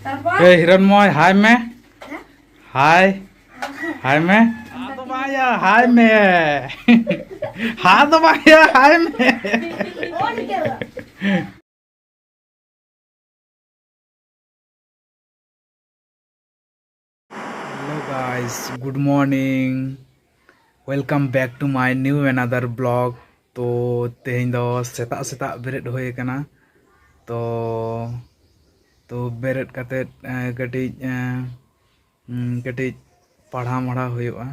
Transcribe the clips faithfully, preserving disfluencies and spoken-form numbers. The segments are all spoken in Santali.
ᱛᱟᱨᱯᱚᱨ? ᱮ ᱦᱤᱨᱚᱱᱢᱚᱭ, ᱦᱟᱭ ᱢᱮ᱾ ᱦᱮᱸ? ᱦᱟᱭ᱾ ᱦᱟᱭ ᱢᱮ᱾ ᱦᱟ ᱫᱚ ᱵᱟᱝ ᱭᱟ, ᱦᱟᱭ ᱢᱮ᱾ ᱦᱟ ᱫᱚ ᱵᱟᱝ ᱭᱟ, ᱦᱟᱭ ᱢᱮ᱾ ᱚ, ᱱᱤᱝᱠᱟᱹ ᱫᱚ᱾ Hello guys, good morning. Welcome back to my new another vlog. ᱛᱚ ᱛᱮᱦᱮᱧ ᱫᱚ ᱥᱮᱛᱟᱜ ᱥᱮᱛᱟᱜ ᱵᱮᱨᱮᱫ ᱦᱩᱭ ᱟᱠᱟᱱᱟ᱾ ᱛᱚ ᱛᱚ ᱵᱮᱨᱮᱫ ᱠᱟᱛᱮᱫ, ᱮᱸ, ᱠᱟᱹᱴᱤᱡ, ᱮᱸ, ᱩᱸ, ᱠᱟᱹᱴᱤᱡ ᱯᱟᱲᱦᱟᱣ ᱢᱟᱲᱦᱟᱣ ᱦᱩᱭᱩᱜᱼᱟ᱾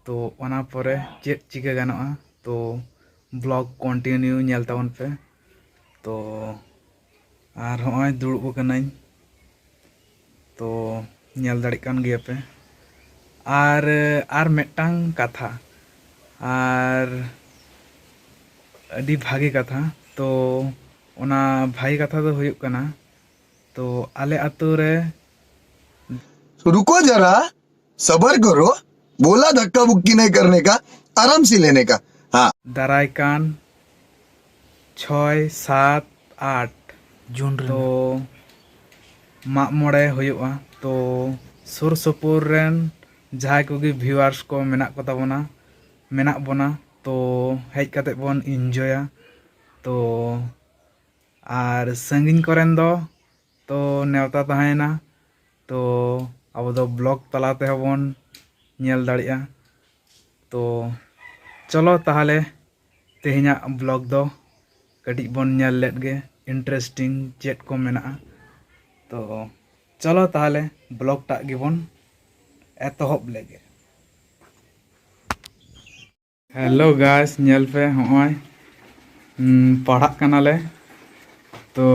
ᱛᱚ ᱚᱱᱟ ᱯᱚᱨᱮ ᱪᱮᱫ ᱪᱤᱠᱟᱹ ᱜᱟᱱᱚᱜᱼᱟ, ᱛᱚ vlog continue ᱧᱮᱞ ᱛᱟᱵᱚᱱ ᱯᱮ᱾ ᱛᱚ ᱟᱨ ᱦᱚᱸᱜᱼᱚᱭ ᱫᱩᱲᱩᱵ ᱟᱠᱟᱱᱟᱹᱧ, ᱛᱚ ᱧᱮᱞ ᱫᱟᱲᱮᱜ ᱠᱟᱱ ᱜᱮᱭᱟ ᱯᱮ᱾ ᱟᱨ, ᱟᱨ ᱢᱤᱫᱴᱟᱝ ᱠᱟᱛᱷᱟ, ᱟᱨ ᱟᱹᱰᱤ ᱵᱷᱟᱜᱮ ᱠᱟᱛᱷᱟ᱾ ᱛᱚ ᱚᱱᱟ ᱵᱷᱟᱜᱮ ᱠᱟᱛᱷᱟ ᱫᱚ ᱦᱩᱭᱩᱜ ᱠᱟᱱᱟ, ᱛᱚ ᱟᱞᱮ ᱟᱛᱳ ᱨᱮ रुको जरा, सबर करो। बोला धक्का मुक्की नहीं करने का, आराम से लेने का। हाँ। ᱫᱟᱨᱟᱭ ᱠᱟᱱ ᱪᱷᱚᱭ, ᱥᱟᱛ, ᱟᱴ ᱡᱩᱱ ᱨᱮ ᱛᱚ ᱢᱟᱜ ᱢᱚᱬᱮ ᱦᱩᱭᱩᱜᱼᱟ᱾ ᱛᱚ ᱥᱩᱨ ᱥᱩᱯᱩᱨ ᱨᱮᱱ ᱡᱟᱦᱟᱸᱭ ᱠᱚᱜᱮ viewers ᱠᱚ ᱢᱮᱱᱟᱜ ᱠᱚ ᱛᱟᱵᱚᱱᱟ, ᱢᱮᱱᱟᱜ ᱵᱚᱱᱟ, ᱛᱚ ᱦᱮᱡ ᱠᱟᱛᱮ ᱵᱚᱱ enjoyᱟ᱾ ᱛᱚ ᱟᱨ ᱥᱟᱺᱜᱤᱧ ᱠᱚᱨᱮᱱ ᱫᱚ ᱛᱚ ᱱᱮᱣᱛᱟ ᱛᱟᱦᱮᱸᱭᱮᱱᱟ᱾ ᱛᱚ ᱟᱵᱚ ᱫᱚ vlog ᱛᱟᱞᱟ ᱛᱮᱦᱚᱸ ᱵᱚᱱ ᱧᱮᱞ ᱫᱟᱲᱮᱭᱟᱜᱼᱟ᱾ ᱛᱚ ᱪᱚᱞᱚ ᱛᱟᱦᱚᱞᱮ ᱛᱮᱦᱮᱧᱟᱜ vlog ᱫᱚ ᱠᱟᱹᱴᱤᱡ ᱵᱚᱱ ᱧᱮᱞ ᱞᱮᱫ ᱜᱮ, interesting ᱪᱮᱫ ᱠᱚ ᱢᱮᱱᱟᱜᱼᱟ᱾ ᱛᱚ ᱪᱚᱞᱚ ᱛᱟᱦᱚᱞᱮ vlog ᱴᱟᱜ ᱜᱮᱵᱚᱱ ᱮᱛᱚᱦᱚᱵ ᱞᱮᱜᱮ᱾ Hello guys, ᱧᱮᱞ ᱯᱮ, ᱦᱚᱸᱜᱼᱚᱭ, ᱩᱸ, ᱯᱟᱲᱦᱟᱜ ᱠᱟᱱᱟᱞᱮ᱾ ᱛᱚ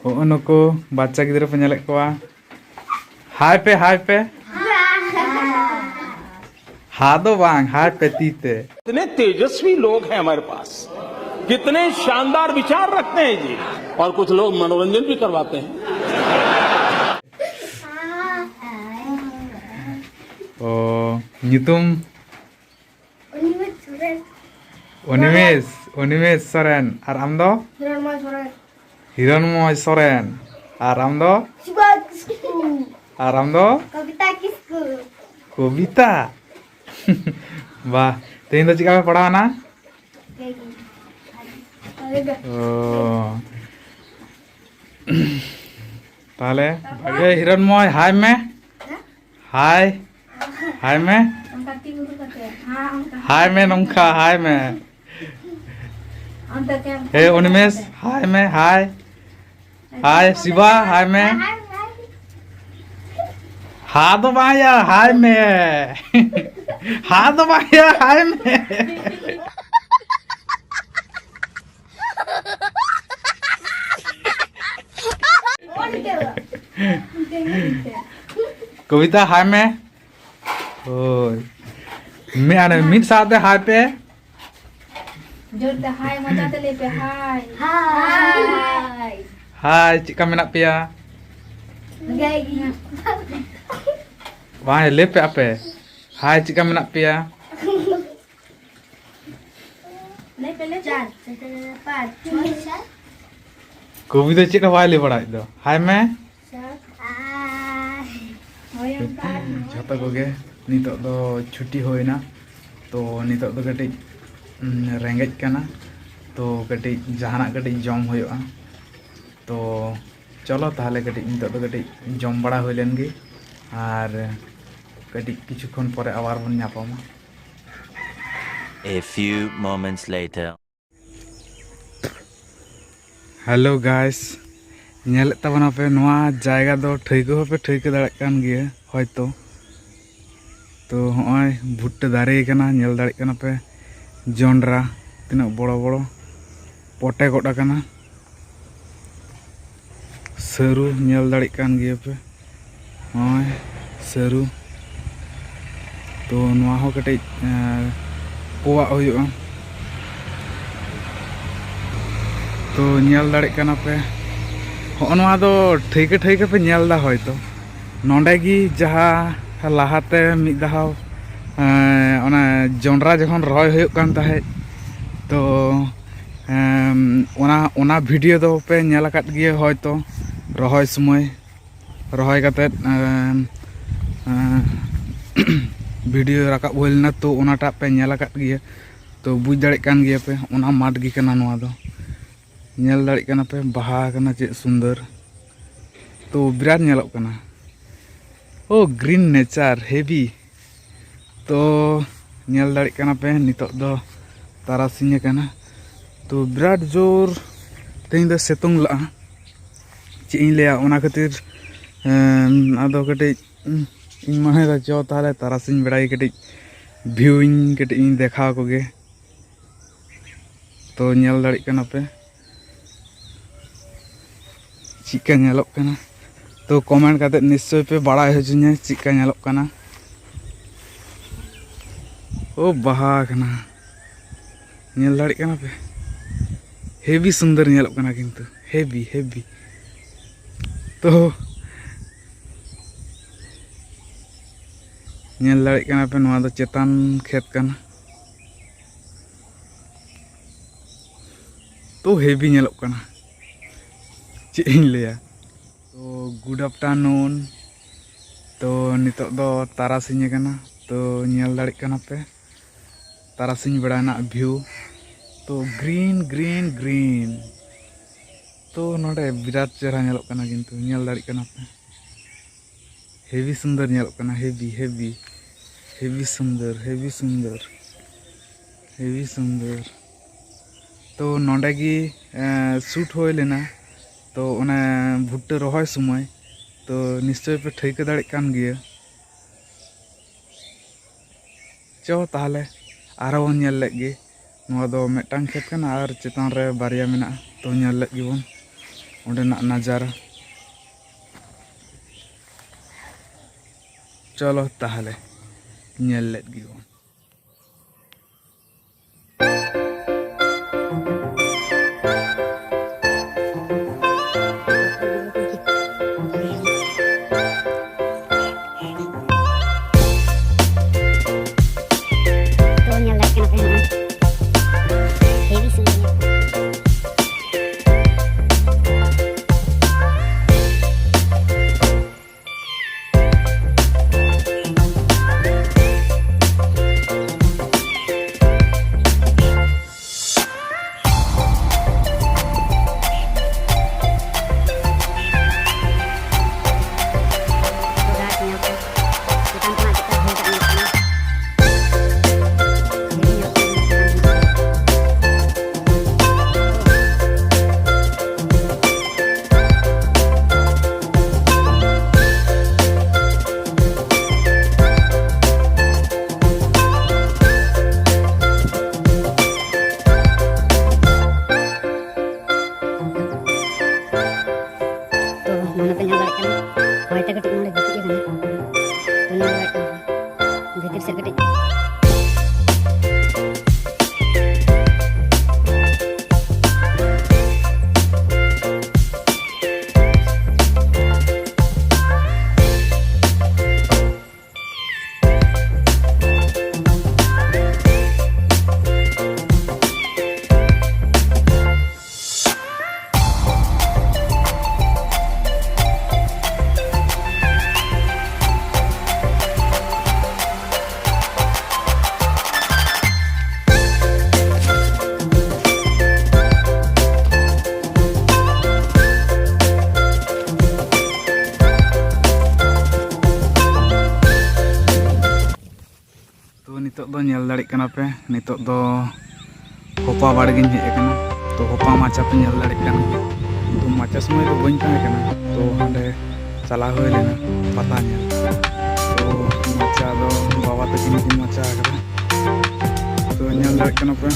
ᱦᱚᱸᱜᱼᱚ ᱱᱩᱠᱩ ᱵᱟᱪᱪᱟ ᱜᱤᱫᱽᱨᱟᱹ ᱯᱮ ᱧᱮᱞᱮᱫ ᱠᱚᱣᱟ? ᱦᱟᱭ ᱯᱮ, ᱦᱟᱭ ᱯᱮ᱾ ᱦᱟ ᱫᱚ ᱵᱟᱝ, ᱦᱟᱭ ᱯᱮ ᱛᱤ ᱛᱮ᱾ इतने तेजस्वी लोग हैं हमारे पास, कितने शानदार विचार रखते हैं जी। और कुछ लोग मनोरंजन भी करवाते हैं। ᱚ, ᱧᱩᱛᱩᱢ? ᱚᱱᱤᱢᱮᱥ ᱥᱚᱨᱮᱱ᱾ ᱚᱱᱤᱢᱮᱥ, ᱚᱱᱤᱢᱮᱥ ᱥᱚᱨᱮᱱ᱾ ᱟᱨ ᱟᱢ ᱫᱚ? ᱦᱤᱨᱚᱱᱢᱚᱭ ᱥᱚᱨᱮᱱ᱾ ᱦᱤᱨᱚᱱᱢᱚᱭ ᱥᱚᱨᱮᱱ᱾ ᱟᱨ ᱟᱢ ᱫᱚ? ᱥᱩᱵᱷᱟ ᱟᱨ ᱟᱢ ᱫᱚ? ᱠᱚᱵᱤᱛᱟ ᱠᱤᱥᱠᱩ᱾ ᱠᱚᱵᱤᱛᱟ? ᱵᱟᱦ, ᱛᱮᱦᱮᱧ ᱫᱚ ᱪᱮᱫᱠᱟ ᱯᱮ ᱯᱟᱲᱦᱟᱣᱱᱟ? ᱵᱷᱟᱜᱮ ᱜᱮ᱾ ᱚ᱾ ᱛᱟᱦᱞᱮ, ᱮ ᱦᱤᱨᱚᱱᱢᱚᱭ, ᱦᱟᱭ ᱢᱮ᱾ ᱦᱮᱸ? ᱦᱟᱭ᱾ ᱦᱟᱭ ᱢᱮ᱾ ᱚᱱᱠᱟ ᱛᱤ ᱩᱨᱩ ᱠᱟᱛᱮ᱾ ᱦᱮᱸ, ᱚᱱᱠᱟ᱾ ᱦᱟᱭ ᱢᱮ ᱱᱚᱝᱠᱟ, ᱦᱟᱭ ᱢᱮ᱾ ᱚᱱᱛᱮ ᱛᱮ᱾ ᱦᱮ, ᱚᱱᱤᱢᱮᱥ, ᱦᱟᱭ ᱢᱮ, ᱦᱟᱭ᱾ ᱦᱟᱭ, ᱥᱤᱵᱟ, ᱦᱟᱭ ᱢᱮ᱾ ᱦᱟᱭ, ᱦᱟᱭ, ᱦᱟᱭ᱾ ᱦᱟ ᱫᱚ ᱵᱟᱝ ᱭᱟ, ᱦᱟᱭ ᱢᱮ᱾ ᱦᱟ ᱫᱚ ᱵᱟᱝ ᱭᱟ, ᱦᱟᱭ ᱢᱮ᱾ ᱠᱚᱵᱤᱛᱟ, ᱦᱟᱭ ᱢᱮ᱾ ᱦᱳᱭ᱾ ᱢᱤ-, ᱟᱨ ᱢᱤᱫ ᱥᱟᱶᱛᱮ ᱦᱟᱭ ᱯᱮ᱾ ᱡᱳᱨ ᱛᱮ ᱦᱟᱭ, ᱢᱚᱡᱟ ᱛᱮ ᱞᱟᱹᱭ ᱯᱮ, ᱦᱟᱭ᱾ ᱦᱟᱭ᱾ ᱦᱟᱭ, ᱪᱮᱫᱠᱟ ᱢᱮᱱᱟᱜ ᱯᱮᱭᱟ? ᱵᱷᱟᱜᱮ ᱜᱮ᱾ ᱵᱟᱝ, ᱞᱟᱹᱭ ᱯᱮ ᱟᱯᱮ᱾ ᱦᱟᱭ, ᱪᱮᱫᱠᱟ ᱢᱮᱱᱟᱜ ᱯᱮᱭᱟ? ᱞᱟᱹᱭ ᱯᱮ, ᱞᱟᱹᱭ ᱯᱮ᱾ ᱪᱟᱨ, ᱯᱟᱸᱪ, ᱪᱷᱚᱭ, ᱥᱟᱛ᱾ ᱠᱚᱵᱤ ᱫᱚ ᱪᱮᱫ ᱦᱚᱸ ᱵᱟᱭ ᱞᱟᱹᱭ ᱵᱟᱲᱟᱭᱮᱫ ᱫᱚ᱾ ᱦᱟᱭ ᱢᱮ᱾ ᱦᱳᱭ, ᱚᱱᱠᱟ᱾ ᱡᱷᱚᱛᱚ ᱠᱚᱜᱮ ᱱᱤᱛᱚᱜ ᱫᱚ ᱪᱷᱩᱴᱤ ᱦᱩᱭᱱᱟ, ᱛᱚ ᱱᱤᱛᱚᱜ ᱫᱚ ᱠᱟᱹᱴᱤᱡ, ᱩᱸ, ᱨᱮᱸᱜᱮᱡ ᱠᱟᱱᱟ, ᱛᱚ ᱠᱟᱹᱴᱤᱡ ᱡᱟᱦᱟᱱᱟᱜ ᱠᱟᱹᱴᱤᱡ ᱡᱚᱢ ᱦᱩᱭᱩᱜᱼᱟ᱾ ᱛᱚ ᱪᱚᱞᱚ ᱛᱟᱦᱚᱞᱮ ᱠᱟᱹᱴᱤᱡ ᱱᱤᱛᱚᱜ ᱫᱚ ᱠᱟᱹᱴᱤᱡ ᱡᱚᱢ ᱵᱟᱲᱟ ᱦᱩᱭ ᱞᱮᱱ ᱜᱮ, ᱟᱨ ᱠᱟᱹᱴᱤᱡ ᱠᱤᱪᱷᱩ ᱠᱷᱚᱱ ᱯᱚᱨᱮ ᱟᱵᱟᱨ ᱵᱚᱱ ᱧᱟᱯᱟᱢᱟ᱾ A few moments later. Hello guys, ᱧᱮᱞᱮᱫ ᱛᱟᱵᱚᱱᱟᱯᱮ ᱱᱚᱣᱟ ᱡᱟᱭᱜᱟ ᱫᱚ ᱴᱷᱟᱹᱣᱠᱟᱹ ᱦᱚᱸᱯᱮ ᱴᱷᱟᱹᱣᱠᱟᱹ ᱫᱟᱲᱮᱭᱟᱜ ᱠᱟᱱ ᱜᱮᱭᱟ ᱦᱚᱭᱛᱚ᱾ ᱛᱚ ᱦᱚᱸᱜᱼᱚᱭ ᱵᱷᱩᱴᱴᱟᱹ ᱫᱟᱨᱮ ᱠᱟᱱᱟ, ᱧᱮᱞ ᱫᱟᱲᱮᱭᱟᱜ ᱠᱟᱱᱟ ᱯᱮ ᱡᱚᱱᱰᱨᱟ ᱛᱤᱱᱟᱹᱜ ᱵᱚᱲᱚ ᱵᱚᱲᱚ ᱯᱚᱴᱮ ᱜᱚᱫ ᱟᱠᱟᱱᱟ᱾ ᱥᱟᱹᱨᱩ ᱧᱮᱞ ᱫᱟᱲᱮᱭᱟᱜ ᱠᱟᱱ ᱜᱮᱭᱟ ᱯᱮ᱾ ᱱᱚᱜᱼᱚᱭ ᱥᱟᱹᱨᱩ᱾ ᱛᱚ ᱱᱚᱣᱟ ᱦᱚᱸ ᱠᱟᱹᱴᱤᱡ, ᱮᱸ, ᱯᱳᱣᱟᱜ ᱦᱩᱭᱩᱜᱼᱟ᱾ ᱛᱚ ᱧᱮᱞ ᱫᱟᱲᱮᱜ ᱠᱟᱱᱟ ᱯᱮ, ᱦᱚᱸᱜᱼᱚ ᱱᱚᱣᱟ ᱫᱚ ᱴᱷᱟᱹᱭᱠᱟᱹ ᱴᱷᱟᱹᱭᱠᱟᱹ ᱯᱮ ᱧᱮᱞ ᱮᱫᱟ ᱦᱚᱭᱛᱚ᱾ ᱱᱚᱸᱰᱮ ᱜᱮ ᱡᱟᱦᱟᱸ ᱞᱟᱦᱟᱛᱮ ᱢᱤᱫ ᱫᱷᱟᱣ, ᱮᱸ, ᱚᱱᱟ ᱡᱚᱱᱰᱨᱟ ᱡᱚᱠᱷᱚᱱ ᱨᱚᱦᱚᱭ ᱦᱩᱭᱩᱜ ᱠᱟᱱ ᱛᱟᱦᱮᱸᱫ, ᱛᱚ, ᱮᱸ, ᱚᱱᱟ, ᱚᱱᱟ video ᱫᱚ ᱯᱮ ᱧᱮᱞ ᱟᱠᱟᱫ ᱜᱮᱭᱟ ᱦᱚᱭᱛᱚ, ᱨᱚᱦᱚᱭ ᱥᱚᱢᱚᱭ᱾ ᱨᱚᱦᱚᱭ ᱠᱟᱛᱮᱫ ᱵᱷᱤᱰᱤᱭᱳ ᱨᱟᱠᱟᱵ ᱦᱩᱭ ᱞᱮᱱᱟ, ᱛᱚ ᱚᱱᱟᱴᱟᱜ ᱯᱮ ᱧᱮᱞ ᱟᱠᱟᱫ ᱜᱮᱭᱟ᱾ ᱛᱚ ᱵᱩᱡᱽ ᱫᱟᱲᱮᱭᱟᱜ ᱠᱟᱱ ᱜᱮᱭᱟ ᱯᱮ, ᱚᱱᱟ ᱢᱟᱴᱷ ᱜᱮ ᱠᱟᱱᱟ ᱱᱚᱣᱟ ᱫᱚ᱾ ᱧᱮᱞ ᱫᱟᱲᱮᱭᱟᱜ ᱠᱟᱱᱟ ᱯᱮ, ᱵᱟᱦᱟ ᱠᱟᱱᱟ ᱪᱮᱫ ᱥᱩᱱᱫᱚᱨ᱾ ᱛᱚ ᱵᱤᱨᱟᱴ ᱧᱮᱞᱚᱜ ᱠᱟᱱᱟ᱾ ᱳ, ᱜᱨᱤᱱ ᱱᱮᱪᱟᱨ ᱦᱮᱵᱤ᱾ ᱛᱚ ᱧᱮᱞ ᱫᱟᱲᱮᱭᱟᱜ ᱠᱟᱱᱟ ᱯᱮ, ᱱᱤᱛᱚᱜ ᱫᱚ ᱛᱟᱨᱟᱥᱤᱧ ᱟᱠᱟᱱᱟ᱾ ᱛᱚ ᱵᱤᱨᱟᱴ ᱡᱳᱨ ᱛᱮᱦᱮᱧ ᱫᱚ ᱥᱤᱛᱩᱝ ᱞᱟᱜᱼᱟ, ᱪᱮᱫ ᱤᱧ ᱞᱟᱹᱭᱟ᱾ ᱚᱱᱟ ᱠᱷᱟᱹᱛᱤᱨ ᱮᱢ, ᱟᱫᱚ ᱠᱟᱹᱴᱤᱡ ᱤᱧ ᱢᱚᱱᱮᱭᱮᱫᱟ, ᱪᱚ ᱛᱟᱦᱚᱞᱮ ᱛᱟᱨᱟᱥᱤᱧ ᱵᱮᱲᱟ ᱜᱮ ᱠᱟᱹᱴᱤᱡ ᱵᱷᱤᱭᱩᱧ ᱠᱟᱹᱴᱤᱡ ᱤᱧ ᱫᱮᱠᱷᱟᱣ ᱠᱚᱜᱮ᱾ ᱛᱚ ᱧᱮᱞ ᱫᱟᱲᱮᱭᱟᱜ ᱠᱟᱱᱟ ᱯᱮ ᱪᱮᱫᱠᱟ ᱧᱮᱞᱚᱜ ᱠᱟᱱᱟ᱾ ᱛᱚ ᱠᱚᱢᱮᱱᱴ ᱠᱟᱛᱮ ᱱᱤᱥᱪᱳᱭ ᱯᱮ ᱵᱟᱲᱟᱭ ᱦᱚᱪᱚᱧᱟ ᱪᱮᱫᱠᱟ ᱧᱮᱞᱚᱜ ᱠᱟᱱᱟ᱾ ᱳ, ᱵᱟᱦᱟ ᱠᱟᱱᱟ, ᱧᱮᱞ ᱫᱟᱲᱮᱭᱟᱜ ᱠᱟᱱᱟ ᱯᱮ, ᱦᱮᱵᱤ ᱥᱩᱱᱫᱚᱨ ᱧᱮᱞᱚᱜ ᱠᱟᱱᱟ ᱠᱤᱱᱛᱩ, ᱦᱮᱵᱤ ᱦᱮᱵᱤ᱾ ᱛᱚ ᱧᱮᱞ ᱫᱟᱲᱮᱭᱟᱜ ᱠᱟᱱᱟ ᱯᱮ, ᱱᱚᱣᱟ ᱫᱚ ᱪᱮᱛᱟᱱ ᱠᱷᱮᱛ ᱠᱟᱱᱟ᱾ ᱛᱚ ᱦᱮᱵᱤ ᱧᱮᱞᱚᱜ ᱠᱟᱱᱟ, ᱪᱮᱫ ᱤᱧ ᱞᱟᱹᱭᱟ᱾ ᱛᱚ ᱜᱩᱰ ᱟᱯᱴᱟᱨᱱᱩᱱ᱾ ᱛᱚ ᱱᱤᱛᱚᱜ ᱫᱚ ᱛᱟᱨᱟᱥᱤᱧ ᱟᱠᱟᱱᱟ, ᱛᱚ ᱧᱮᱞ ᱫᱟᱲᱮᱭᱟᱜ ᱠᱟᱱᱟ ᱯᱮ ᱛᱟᱨᱟᱥᱤᱧ ᱵᱮᱲᱟ ᱨᱮᱱᱟᱜ ᱵᱷᱤᱭᱩ᱾ ᱛᱚ ᱜᱨᱤᱱ ᱜᱨᱤᱱ ᱜᱨᱤᱱ᱾ ᱛᱚ ᱱᱚᱰᱮ ᱵᱤᱨᱟᱴ ᱪᱮᱦᱨᱟ ᱧᱮᱞᱚᱜ ᱠᱟᱱᱟ, ᱠᱤᱱᱛᱩ ᱧᱮᱞ ᱫᱟᱲᱮᱭᱟᱜ ᱠᱟᱱᱟ ᱯᱮ, ᱦᱮᱵᱤ ᱥᱩᱱᱫᱚᱨ ᱧᱮᱞᱚᱜ ᱠᱟᱱᱟ, ᱦᱮᱵᱤ ᱦᱮᱵᱤ᱾ ᱦᱮᱵᱤ ᱥᱩᱱᱫᱚᱨ, ᱦᱮᱵᱤ ᱥᱩᱱᱫᱚᱨ, ᱦᱮᱵᱤ ᱥᱩᱱᱫᱚᱨ᱾ ᱛᱚ ᱱᱚᱰᱮ ᱜᱮ ᱥᱩᱴ ᱦᱩᱭ ᱞᱮᱱᱟ, ᱛᱚ ᱚᱱᱮ ᱵᱷᱩᱴᱴᱟᱹ ᱨᱚᱦᱚᱭ ᱥᱚᱢᱚᱭ᱾ ᱛᱚ ᱱᱤᱥᱪᱳᱭ ᱯᱮ ᱴᱷᱟᱹᱣᱠᱟᱹ ᱫᱟᱲᱮᱭᱟᱜ ᱠᱟᱱ ᱜᱮᱭᱟ᱾ ᱪᱚ ᱛᱟᱦᱚᱞᱮ ᱟᱨᱦᱚᱸ ᱵᱚᱱ ᱧᱮᱞ ᱞᱮᱫ ᱜᱮ᱾ ᱱᱚᱣᱟ ᱫᱚ ᱢᱤᱫᱴᱟᱝ ᱠᱷᱮᱛ ᱠᱟᱱᱟ ᱟᱨ ᱪᱮᱛᱟᱱ ᱨᱮ ᱵᱟᱨᱭᱟ ᱢᱮᱱᱟᱜᱼᱟ᱾ ᱛᱚ ᱧᱮᱞ ᱞᱮᱫ ᱜᱮᱵᱚᱱ ᱚᱸᱰᱮᱱᱟᱜ ᱱᱟᱡᱟᱨᱟ᱾ ᱪᱚᱞᱚ ᱛᱟᱦᱚᱞᱮ ᱧᱮᱞ ᱞᱮᱫ ᱜᱮᱵᱚᱱ᱾ ᱛᱚ ᱧᱮᱞ ᱫᱟᱲᱮᱭᱟᱜ ᱠᱟᱱᱟ ᱯᱮ ᱱᱚᱜᱼᱚᱭ ᱦᱮᱵᱤ ᱥᱤᱱ ᱧᱮᱞᱚᱜ ᱠᱟᱱᱟ᱾ ᱢᱚᱱᱮ ᱯᱮ ᱧᱟᱢ ᱫᱟᱲᱮᱭᱟᱜ ᱠᱟᱱᱟ, ᱦᱚᱭ ᱛᱮ ᱠᱟᱹᱴᱤᱡ ᱱᱚᱰᱮ ᱜᱤᱛᱤᱡ ᱟᱠᱟᱱᱟ᱾ ᱛᱚ, ᱧᱮᱞ ᱫᱟᱲᱮᱭᱟᱜ ᱠᱟᱱᱟ ᱯᱮ ᱵᱷᱤᱛᱤᱨ ᱥᱮᱫ ᱠᱟᱹᱴᱤᱡ᱾ ᱛᱚ, ᱱᱤᱛᱚᱜ ᱫᱚ ᱧᱮᱞ ᱫᱟᱲᱮᱭᱟᱜ ᱠᱟᱱᱟ ᱯᱮ, ᱱᱤᱛᱚᱜ ᱫᱚ ᱦᱚᱯᱟ ᱵᱟᱲᱜᱮᱧ ᱦᱮᱡ ᱟᱠᱟᱱᱟ᱾ ᱛᱚ, ᱦᱚᱯᱟ ᱢᱟᱪᱟ ᱯᱮ ᱧᱮᱞ ᱫᱟᱲᱮᱭᱟᱜ ᱠᱟᱱ ᱜᱮᱭᱟ᱾ ᱛᱚ, ᱢᱟᱪᱟ ᱥᱚᱢᱚᱭ ᱫᱚ ᱵᱟᱹᱧ ᱛᱟᱦᱮᱸ ᱠᱟᱱᱟ, ᱛᱚ ᱦᱟᱸᱰᱮ ᱪᱟᱞᱟᱣ ᱦᱩᱭ ᱞᱮᱱᱟ ᱯᱟᱛᱟ ᱧᱮᱞ᱾ ᱛᱚ, ᱢᱟᱪᱟ ᱫᱚ ᱵᱟᱵᱟ ᱛᱟᱹᱠᱤᱱ ᱠᱤᱱ ᱢᱟᱪᱟ ᱟᱠᱟᱫᱟ᱾ ᱛᱚ, ᱧᱮᱞ ᱫᱟᱲᱮᱭᱟᱜ ᱠᱟᱱᱟ ᱯᱮ,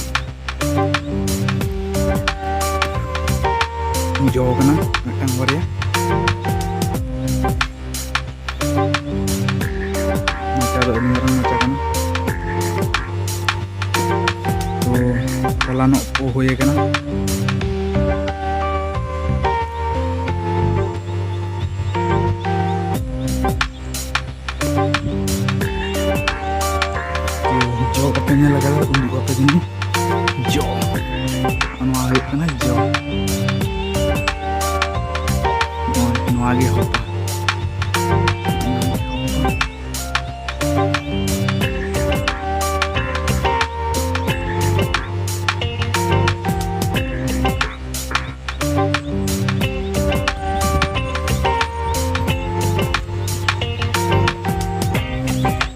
ᱡᱚ ᱠᱟᱱᱟ ᱢᱤᱫᱴᱟᱝ ᱵᱟᱨᱭᱟ᱾ ᱢᱟᱪᱟ ᱫᱚ ᱟᱹᱰᱤ ᱢᱟᱨᱟᱝ ᱢᱟᱪᱟ ᱠᱟᱱᱟ᱾ ᱛᱚ, ᱦᱚᱞᱟᱱᱚᱜ ᱯᱳ ᱦᱩᱭ ᱟᱠᱟᱱᱟ᱾ ᱛᱚ, ᱡᱚ ᱠᱟᱛᱮ ᱧᱮᱞ ᱟᱠᱟᱫᱟ, ᱩᱰᱩᱠ ᱠᱟᱛᱮ ᱡᱟᱹᱱᱤᱡ ᱡᱚ᱾ ᱱᱚᱣᱟ ᱦᱩᱭᱩᱜ ᱠᱟᱱᱟ ᱡᱚ᱾ ᱱᱚᱣᱟ, ᱱᱚᱣᱟ ᱜᱮ ᱦᱚᱯᱟ᱾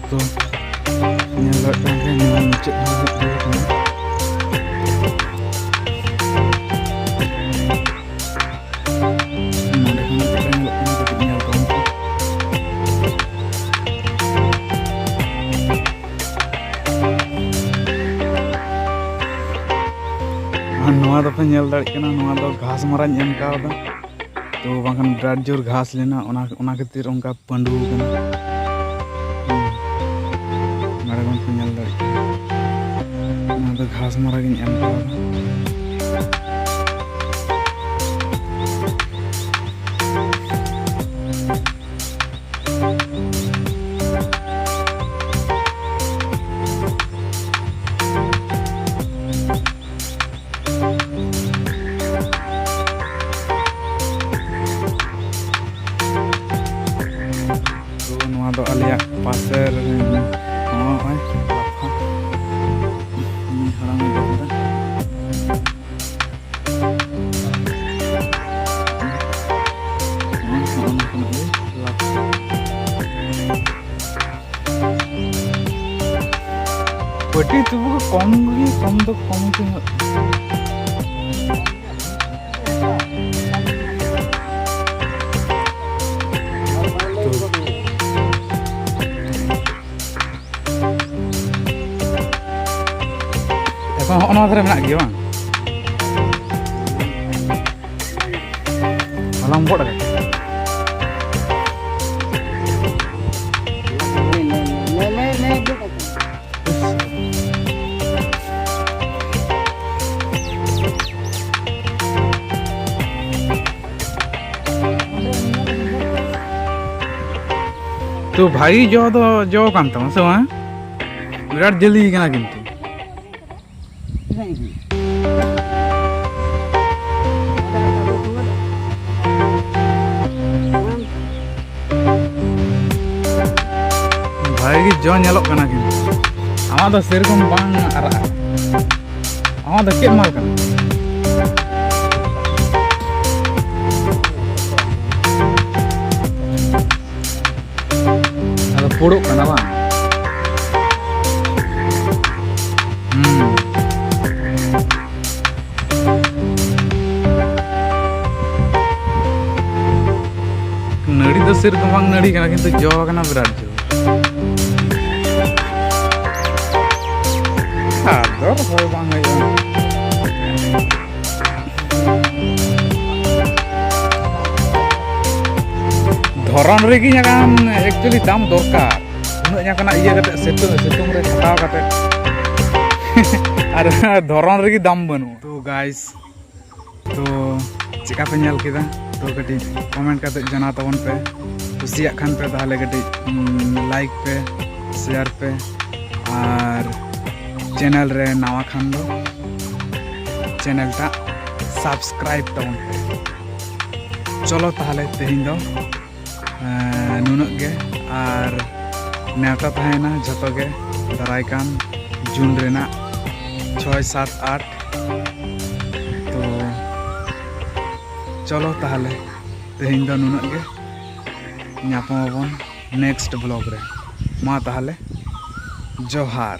ᱛᱚ, ᱧᱮᱞ ᱫᱟᱲᱮᱭᱟᱜ ᱠᱟᱱ ᱜᱮᱭᱟ, ᱱᱚᱣᱟ ᱢᱩᱪᱟᱹᱫ ᱫᱚ ᱦᱩᱭᱩᱜ ᱠᱟᱱᱟ᱾ ᱱᱚᱰᱮ ᱠᱷᱚᱱ ᱪᱮᱫ ᱞᱮᱠᱟ ᱧᱮᱞᱚᱜ ᱠᱟᱱᱟ, ᱠᱟᱹᱴᱤᱡ ᱧᱮᱞ ᱛᱟᱵᱚᱱ ᱯᱮ᱾ ᱟᱨ ᱱᱚᱣᱟ ᱫᱚᱯᱮ ᱧᱮᱞ ᱫᱟᱲᱮᱭᱟᱜ ᱠᱟᱱᱟ, ᱱᱚᱣᱟ ᱫᱚ ᱜᱷᱟᱥ ᱢᱟᱨᱟᱧ ᱮᱢ ᱠᱟᱣᱫᱟ᱾ ᱛᱚ ᱵᱟᱝᱠᱷᱟᱱ ᱵᱤᱨᱟᱴ ᱡᱳᱨ ᱜᱷᱟᱥ ᱞᱮᱱᱟ, ᱚᱱᱟ, ᱚᱱᱟ ᱠᱷᱟᱹᱛᱤᱨ ᱚᱱᱠᱟ ᱯᱟᱹᱰᱩ ᱠᱟᱱᱟ᱾ ᱦᱩᱸ᱾ ᱱᱚᱰᱮ ᱵᱚᱱ ᱧᱮᱞ ᱫᱟᱲᱮᱭᱟᱜ ᱠᱟᱱᱟ, ᱱᱚᱣᱟ ᱫᱚ ᱜᱷᱟᱥ ᱢᱟᱨᱟ ᱜᱤᱧ ᱮᱢ ᱠᱟᱣᱫᱟ᱾ ᱛᱚ, ᱱᱚᱣᱟ ᱫᱚ ᱟᱞᱮᱭᱟᱜ ᱯᱟᱥᱮ ᱨᱮ ᱱᱚᱜᱼᱚᱭ ᱞᱟᱯᱷᱟ᱾ ᱩᱱᱤ ᱦᱟᱲᱟᱢ ᱮ ᱫᱚᱦᱚ ᱠᱟᱫᱟ᱾ ᱱᱚᱜᱼᱚᱭ ᱱᱚᱜᱼᱚ ᱱᱚᱝᱠᱟᱱᱟᱜ ᱜᱮ ᱞᱟᱯᱷᱟ᱾ ᱯᱟᱹᱴᱤ ᱛᱚᱵᱩ ᱠᱚᱢ ᱜᱮ, ᱠᱚᱢ ᱫᱚ ᱠᱚᱢ ᱜᱮ ᱧᱚᱜ᱾ ᱮᱠᱷᱚᱱ ᱦᱚᱸᱜᱼᱚ ᱱᱚᱣᱟ ᱫᱷᱟᱨᱮ ᱢᱮᱱᱟᱜ ᱜᱮᱭᱟ ᱵᱟᱝ? ᱦᱚᱞᱟᱢ ᱜᱚᱫ ᱟᱠᱟᱫ? ᱛᱚ ᱵᱷᱟᱜᱤ ᱡᱚ ᱫᱚ ᱡᱚ ᱠᱟᱱ ᱛᱟᱢᱟ ᱥᱮ ᱵᱟᱝ? ᱵᱤᱨᱟᱴ ᱡᱟᱹᱞᱤ ᱠᱟᱱᱟ ᱠᱤᱱᱛᱩ᱾ ᱵᱷᱟᱜᱤ ᱜᱮ ᱡᱚ ᱧᱮᱞᱚᱜ ᱠᱟᱱᱟ, ᱠᱤᱱᱛᱩ ᱟᱢᱟᱜ ᱫᱚ ᱥᱮᱨᱚᱠᱚᱢ ᱵᱟᱝ ᱟᱨᱟᱜᱼᱟ᱾ ᱟᱢᱟᱜ ᱫᱚ ᱪᱮᱫ ᱢᱟᱞ ᱠᱟᱱᱟ? ᱟᱫᱚ ᱯᱩᱲᱩᱜ ᱠᱟᱱᱟ ᱵᱟᱝ? ᱦᱩᱸ᱾ ᱱᱟᱹᱲᱤ ᱫᱚ ᱥᱮᱨᱚᱠᱚᱢ ᱵᱟᱝ ᱱᱟᱹᱲᱤ ᱠᱟᱱᱟ, ᱠᱤᱱᱛᱩ ᱡᱚ ᱠᱟᱱᱟ ᱵᱤᱨᱟᱴ ᱡᱳᱨ᱾ ᱟᱫᱚ ᱨᱚᱦᱚᱭ ᱵᱟᱝ ᱦᱩᱭᱩᱜᱼᱟ᱾ ᱫᱷᱚᱨᱚᱱ ᱨᱮᱜᱮ ᱧᱟᱜᱟᱢ actually ᱫᱟᱢ ᱫᱚᱨᱠᱟᱨ᱾ ᱩᱱᱟᱹᱜ ᱧᱟᱜ ᱠᱟᱱᱟ ᱤᱭᱟᱹ ᱠᱟᱛᱮ, ᱥᱤᱛᱩᱝ, ᱥᱤᱛᱩᱝ ᱨᱮ ᱠᱷᱟᱴᱟᱣ ᱠᱟᱛᱮ᱾ ᱟᱨ ᱫᱷᱚᱨᱚᱱ ᱨᱮᱜᱮ ᱫᱟᱢ ᱵᱟᱹᱱᱩᱜᱼᱟ᱾ ᱛᱚ guys, ᱛᱚ ᱪᱮᱠᱟ ᱯᱮ ᱧᱮᱞ ᱠᱮᱫᱟ? ᱛᱚ ᱠᱟᱹᱴᱤᱡ comment ᱠᱟᱛᱮ ᱡᱟᱱᱟᱣ ᱛᱟᱵᱚᱱ ᱯᱮ᱾ ᱠᱩᱥᱤᱭᱟᱜ ᱠᱷᱟᱱ ᱯᱮ ᱛᱟᱦᱚᱞᱮ ᱠᱟᱹᱴᱤᱡ, ᱩᱢ, like ᱯᱮ, share ᱯᱮ, ᱟᱨ channel ᱨᱮ ᱱᱟᱣᱟ ᱠᱷᱟᱱ ᱫᱚ channel ᱴᱟᱜ subscribe ᱛᱟᱵᱚᱱ ᱯᱮ᱾ ᱪᱚᱞᱚ ᱛᱟᱦᱚᱞᱮ ᱛᱮᱦᱮᱧ ᱫᱚ, ᱮᱸ, ᱱᱩᱱᱟᱹᱜ ᱜᱮ᱾ ᱟᱨ ᱱᱮᱣᱛᱟ ᱛᱟᱦᱮᱸᱭᱮᱱᱟ ᱡᱷᱚᱛᱚ ᱜᱮ ᱫᱟᱨᱟᱭ ᱠᱟᱱ ᱡᱩᱱ ᱨᱮᱱᱟᱜ ᱪᱷᱚᱭ, ᱥᱟᱛ, ᱟᱴ᱾ ᱛᱚ ᱪᱚᱞᱚ ᱛᱟᱦᱚᱞᱮ ᱛᱮᱦᱮᱧ ᱫᱚ ᱱᱩᱱᱟᱹᱜ ᱜᱮ᱾ ᱧᱟᱯᱟᱢ ᱟᱵᱚᱱ next vlog ᱨᱮ᱾ ᱢᱟ ᱛᱟᱦᱚᱞᱮ, ᱡᱚᱦᱟᱨ᱾